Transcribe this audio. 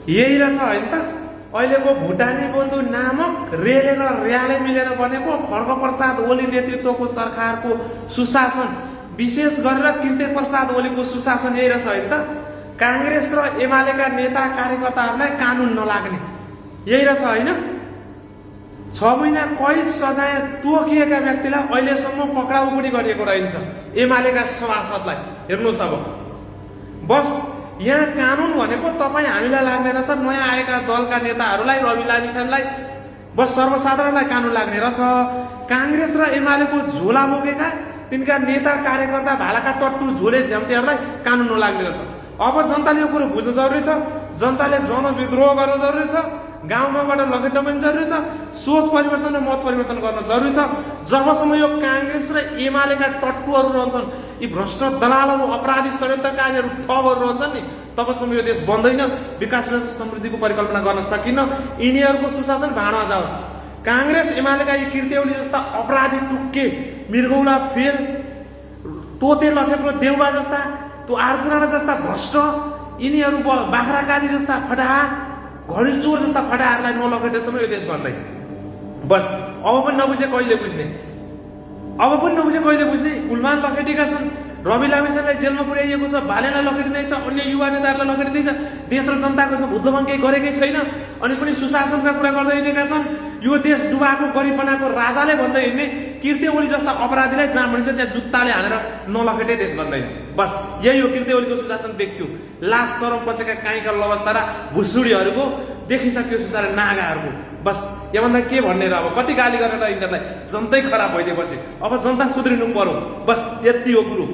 यही रहेछ होइन त। अहिलेको भुटानी बन्धु नामक रेलेर र्याले मिलेर बनेको खड्ग प्रसाद ओली नेतृत्वको सरकारको सुशासन, विशेष गरेर कृत्य प्रसाद ओलीको सुशासन यही रहेछ होइन त। कांग्रेस र एमालेका नेता कार्यकर्ताहरूलाई कानुन नलाग्ने यही रहेछ होइन। 6 महिना कैद सजाय तोकिएका व्यक्तिलाई अहिलेसम्म पक्राउ पनि गरिएको रहन्छ एमालेका सभासदलाई। हेर्नुहोस् अब बस यहाँ कानुन भनेको तपाईँ हामीलाई लाग्ने रहेछ, नयाँ आएका दलका नेताहरूलाई, रवि लामिछानेलाई, बस सर्वसाधारणलाई कानुन लाग्ने रहेछ। कांग्रेस र एमालेको झोला बोकेका तिनका नेता कार्यकर्ता भालाका टट्टु झोले झ्याम्टेहरूलाई कानुन नलाग्ने रहेछ। अब जनताले यो कुरो बुझ्नु जरुरी छ। जनताले जनविद्रोह गर्न जरुरी छ, गाउँमाबाट लखेट्न पनि जरुरी छ, सोच परिवर्तन र मत परिवर्तन गर्न जरुरी छ। जबसम्म यो कांग्रेस र एमालेका टट्टुहरू रहन्छन्, यी भ्रष्ट दलालहरू, अपराधी षड्यन्त्रकारीहरू, ठगहरू रहन्छन् नि, तबसम्म यो देश बन्दैन, विकास र समृद्धिको परिकल्पना गर्न सकिन्न। यिनीहरूको सुशासन भाँडोमा जाओस्। कांग्रेस एमालेका यी कृत्यौली जस्ता अपराधी टुक्के, मृगौला फेल, तोते लखेप्रो देउबा जस्ता, त्यो आर्जुना जस्ता भ्रष्ट, यिनीहरू बाख्राकाली जस्ता फटाहा, घडी चोर जस्ता फटाहरूलाई नलखेटेसम्म यो देश बन्दैन। बस अब पनि नबुझे कहिले बुझ्ने, अब पनि नबुझे कहिले बुझ्ने। कुलमान लखेटेका छन्, रवि लामिछानेलाई जेलमा पुर्याइएको छ, बालेलाई लखेटिँदैछ, अन्य युवा नेताहरूलाई लखेटिँदैछ। देश र जनताको भुद्धभङ केही गरेकै छैन। अनि पनि सुशासनका कुरा गर्दै हिँडेका छन्। यो देश डुबाएको गरिब बनाएको राजाले भन्दै हिँड्ने कृत्य ओली जस्ता अपराधीलाई जहाँ भनिन्छ त्यहाँ जुत्ताले हानेर नलखेटे देश बन्दैन। बस यही हो कृत्य ओलीको सुशासन देखियो। लास शरम पछेका काहीँका लवस्ता र भुसुडीहरूको देखिसक्यो सुशासन नागाहरूको। बस योभन्दा के भन्ने र अब कति गाली गरेर यिनीहरूलाई जनतै खराब भइदिएपछि अब जनता सुध्रिनु पर्यो। बस यति हो कुरो।